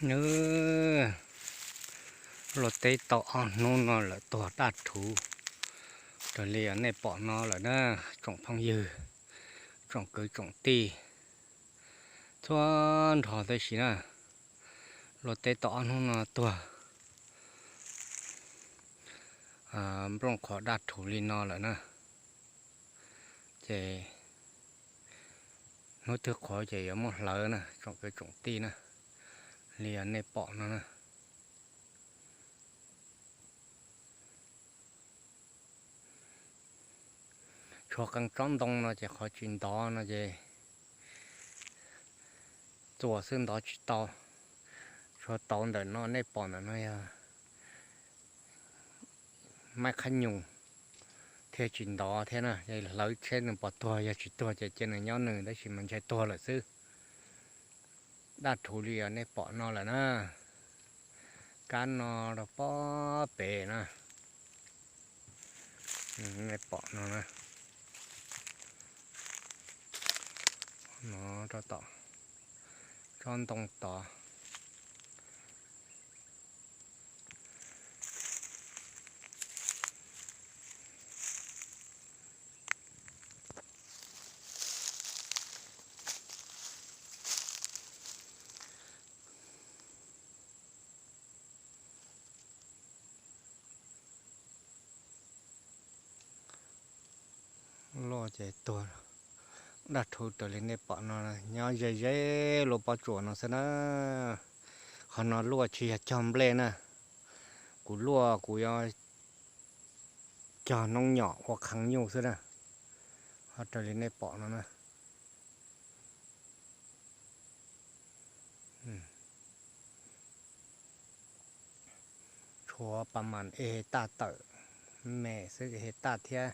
Nws luaj teb tau ob hnub no lawm tuag daj rhuv raws li nej pom no lawm na, tsoom phooj ywg, tsoom kwv tsoom tij txhua nrho tib si na. Luaj teb tau ob hnub no tuag nplooj qhov daj rhuv li no lawm na, ces hnub twg qhuav ces yuav muab hlawv na tsoom kwv tsoom tij na, li nej pom no na. Tshuav qee tsob ntoo no ces qhov tsis ntov no ces txuas xwb ntov tsis tau. Tshuav tauv ntawm no nej pom ntawm no yog maib qhab nyuj thiaj tsis ntov thiab na, hlawv tsheb nws pos tuag, yog tsis tuag ces cia nws nyob nws, tab sis mas ntshai tuag lawm xwb. Daj rhuv li nej pom no lawm na, kab no rau pob pem na, nej pom no na, no rau tom tsob ntoo tod. Luaj ces tuag daj rhuv raws li nej pom no, nyob ze ze lub pob tsuas no xwb na. Qhov no luaj tsis yog cog nplej na, kuv luaj kuv yuav cog noob nyom ua qhov nyuj xwb na. Ho raws li nej pom no na, tshuav pas mas ej hej taj tawm me xwb, ej hej taj thiab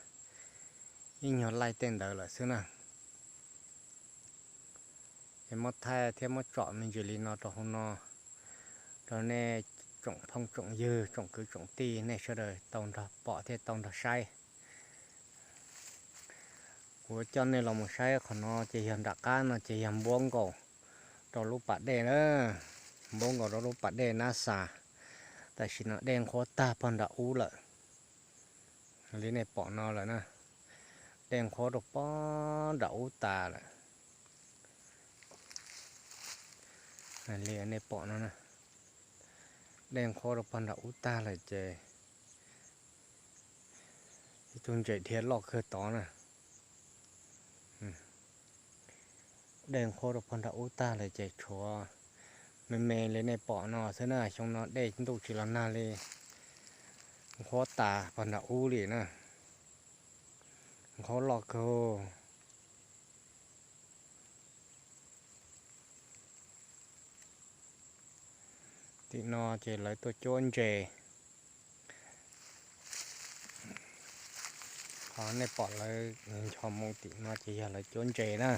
ib nyuag laij tej ntawd lawm xwb na. Es muab thaij thiab muab tsom me ntsis li no rau hauv no rau nej tsoom phooj tsoom ywg tsoom kwv tsoom tij nej sawv daws tau nrog pom thiab tau nrog saib. Kuv coj nej los mus saib qhov no ces yog nram qab no ces yog npuab nkaus rau lub pas dej na, npuab nkaus rau lub pas dej Nab Xas. Tam sim no dej nqhuab tag pog nram ub lawm, li nej pom no lawm na, dej nqhuab rau pog nram ub tas lawm. Li nej pom no, dej nqhuab rau pog nram ub tag lawm ces ib tug ntses dhia loj kawg tod na. Dej nqhuab rau pog nram ub tag lawm ces tshuav me me li nej pom no xwb na. Xyoo no dej ntuj tsis los nag li, nqhuab tas pog nram ub li na, nqhuab loj kawg. Tim no ces lawv tuaj cuab ntses. Qhov nej pom lawv ncho mus tim no ces yog lawv cuab ntses na,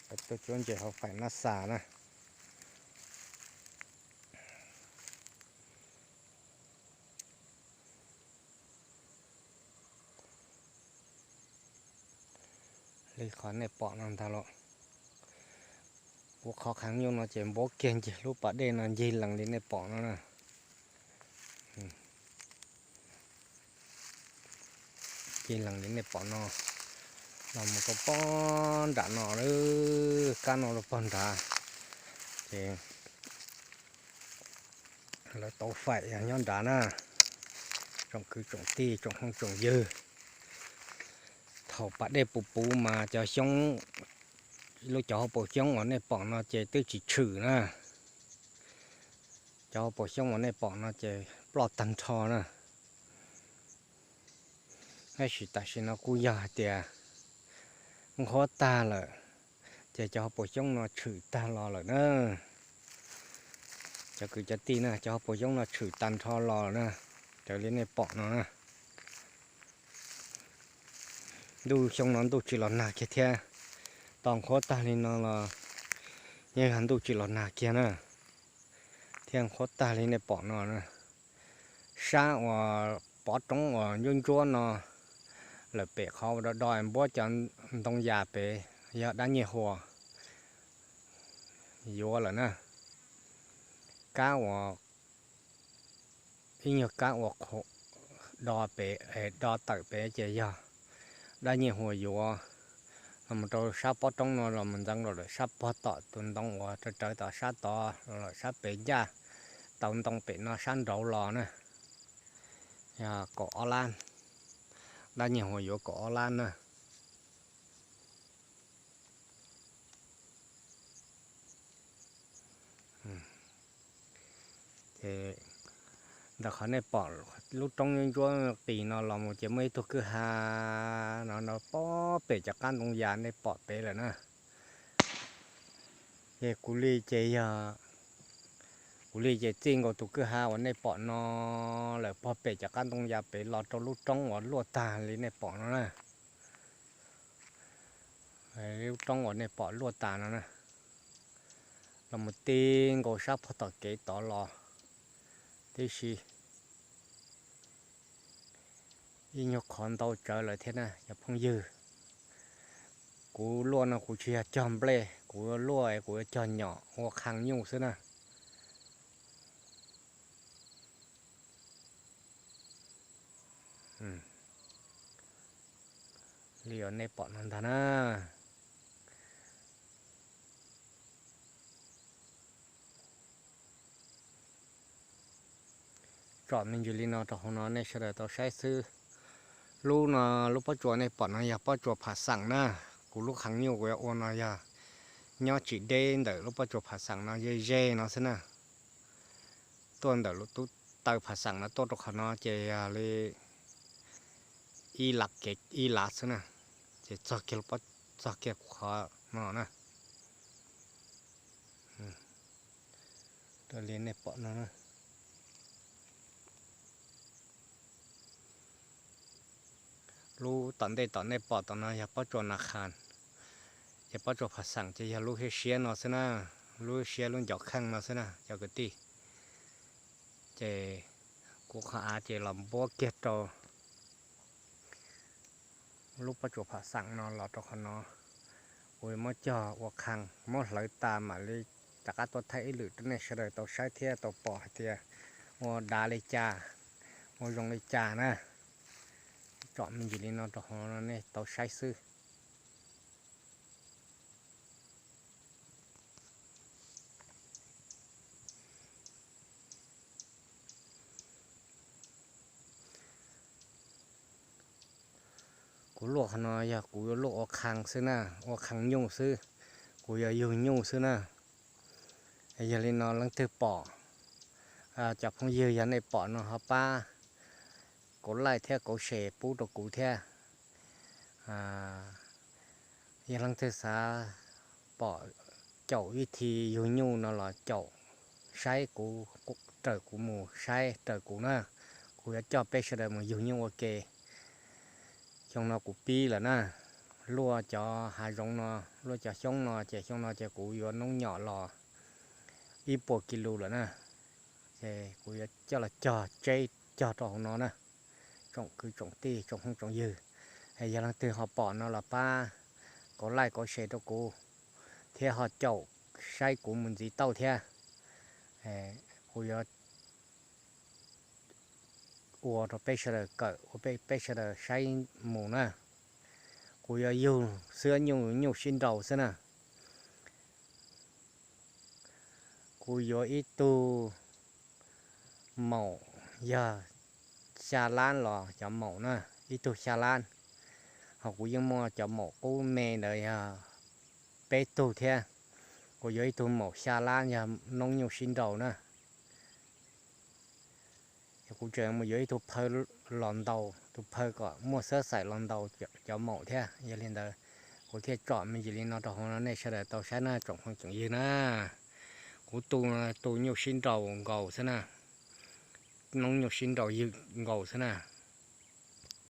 lawv tuaj cuab ntses hauv faim Nab Xas na. Li qhov nej pom no ntag los, kuv qhov qhov nyuj no ces npuab kiag ncig lub pas dej no ncig lees li nej pom no na. Ncig lees li nej pom no, los mus rau pog nram no lawm, kab no rau pog nrad, ces lawv tau faim yog nyob nrad na. Tsoom kwv tsoom tij tsoom phooj tsoom ywg, thaum pas dej puv puv mas cov xyoob, lub cov hauv paus xyoob uas nej pom no ces twb tsis tshwm na. Cov hauv paus xyoob uas nej pom no ces ploj tag nrho na. Tab sis tam sim no kuj yog hais tias nqhuab tag lawm, ces cov hauv paus xyoob no tshwm tag los lawm na. Cov kwv cov tij na, cov hauv paus xyoob no tshwm tag nrho los lawm na, raws li nej pom no na. Ntuj xyoo no ntuj tsis los nag kiag thiab, tos nqhuab tag li no los yeej yog ntuj tsis los nag kiag na, thiaj nqhuab tag li nej pom no na. Sab uas pov roob uas ntsuab ntsuab no, lawm pem qhov do do npuab cov ntoo yas pem yog dab nyiaj huas yuav lawm na. Kab uas, ib nyuag kab uas do pem, do tawm pem ces yog dab nyiaj huas yuav. Los mus rau sab pob roob no los mus ntxeev los lawm sab pog tom tus ntoo uas rawv rawv tom sab tod los lawm sab pem ncaj, tau ntoo pem no sab nraud los na, yog kaum ob lab, dab nyiaj huas yuav kaum ob lab na. Ces ntawm qhov nej pom lub roob ntsuab qis no los mus ces muaj ib tug kwj ha no no pob pem cov qab ntoo yas nej pom pem lawm na. Ces kuv li ces yog, kuv li ces txij nkaus tus kwj ha uas nej pom no lawm pob pem cov qab ntoo yas pem los rau lub roob uas luaj tag li nej pom no na. Lub roob uas nej pom luaj tas no na, los mus ti nkaus sab pog tom kev tod los tib si. Ib nyuag qhov ntau tsawv lawm thiab na cov phooj ywg. Kuv luaj no kuv tsis yog cog nplej, kuv luaj kuv yuav cog nyom ua qhee nyuj xwb na. Li uas nej pom no ntag na. Tsom me ntsis li no rau hauv no nej sawv daws tau saib xwb. Lub no, lub pob tsuas nej pom no yog pob tsuas pham xeem na. Kuv lub qhee nyuj kuv yuav ua no yog nyob tsis deb ntawm lub pob tsuas pham xeem no, ze ze no xwb na. Tuaj ntawm lub tub taw pham xeem no tuaj rau qhov no ces yog li ib lav kev ib lav xwb na, ces txog kiag, txog kiag qhov no na. Raws li nej pom no na. Lub tom ntej tom nej pom tom no yog pob tsuas nas khas, ces pob tsuas pham xeem ces yog lub siab siab no xwb na, lub siab lub ncov kheej no xwb na cov kwv tij. Ces kuv qhov av ces los npuab kiag rau lub pob tsuas pham xeem no los rau qhov no. Kuv muab cog ua qhee, muab hlawv tas mam li rov qab tuaj thaij ib lwm rau nej sawv daws tau saib thiab tau pom hais tias ua dav li cas, ua zoo li cas na. Tsom me ntsis li no rau hauv no nej tau saib xwb. Kuv luaj qhov no yog kuv yuav luaj ua qhee xwb na, ua qhee nyuj xwb, kuv yuav yug nyuj xwb na. Yog li no leej twg pom, cov phooj ywg yog nej pom no ho pab kauv laij thiab kauv se pub rau kuv thiab. Yog leej twg xav pom caum vib thi yug nyuj no los caum saib kuv, raws kuv mus saib raws kuv na. Kuv yuav coj peb sawv daws mus yug nyuj ua ke. Xyoo no kuv pib lawm na, luaj cov hav zoov no, luaj cov xyoob no ces xyoo no ces kuv yuav noob nyom los ib puas kis lus lawm na. Ces kuv yuav coj los cog tseb cog rau hauv no na. Tsoom kwv tsoom tij tsoom phooj tsoom ywg, yog leej twg ho pom no los pab kauv laij kauv se rau kuv thiab ho caum saib kuv mus ntxiv tauj thiab. Kuv yuav ua rau peb sawv daws kawm, ua peb sawv daws saib mus na. Kuv yuav yug xwb, nyuj nyuj sib nraus xwb na. Kuv yuav ib tug maum yog xya lab los cov maum na, ib tug xya lab. Ho kuv yeej muaj cov maum qub me ntawd yog peb tug thiab. Kuv yuav ib tug maum xya lab yog noob nyuj sib nraus na. Kuv tseem mus yuav ib tug phaw los ntaus, tus phaw kom muaj xab xaim los ntaus cov maum thiab. Yog li ntawd, kuv thiaj tsom me ntsis li no rau hauv no nej sawv daws tau saib na tsoom phooj tsoom ywg na. Kuv tu, tu nyuj sib nraus nkaus xwb na, noob nyuj sib nraus ywm nkaus xwb na.